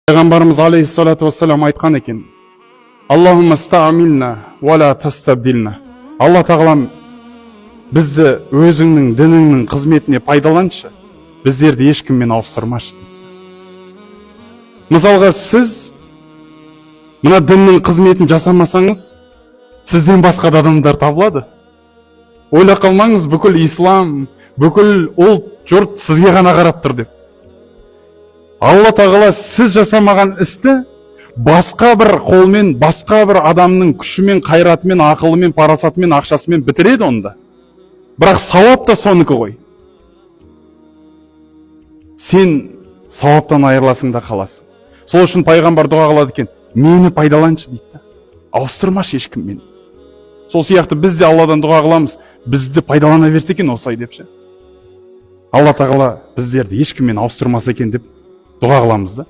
Пайғамбарымыз алейхиссалату уассалам айтқан екен: «Аллахумма стаамилна уала тастабдилна». Алла тағалам, бізді өзіңнің дініңнің қызметіне пайдаланшы, біздерді ешкіммен ауыстырмашы дейді. Мысалға, сіз мына діннің қызметін жасамасаңыз, сізден басқа да адамдар табылады. Ойлап қалмаңыз, бүкіл ислам, бүкіл ұлт, жұрт сізге ғана қарап тұр деп. Алла тағала сіз жасамаған істі басқа бір қолмен, басқа бір адамның күшімен, қайратымен, ақылымен, парасатымен, ақшасымен бітіреді онда. Бірақ сауап та сонікі ғой. Сен сауаптан айырыласың да қаласың. Сол үшін пайғамбар дұға қылады екен: «Мені пайдаланшы», — дейді да, «ауыстырмашы ешкіммен». Сол сияқты біз де Алладан дұға қыламыз, бізді пайдалана берсе екен осылай деп ше. Алла тағала біздерді ешкіммен ауыстырмаса екен деп дұға қыламыз да.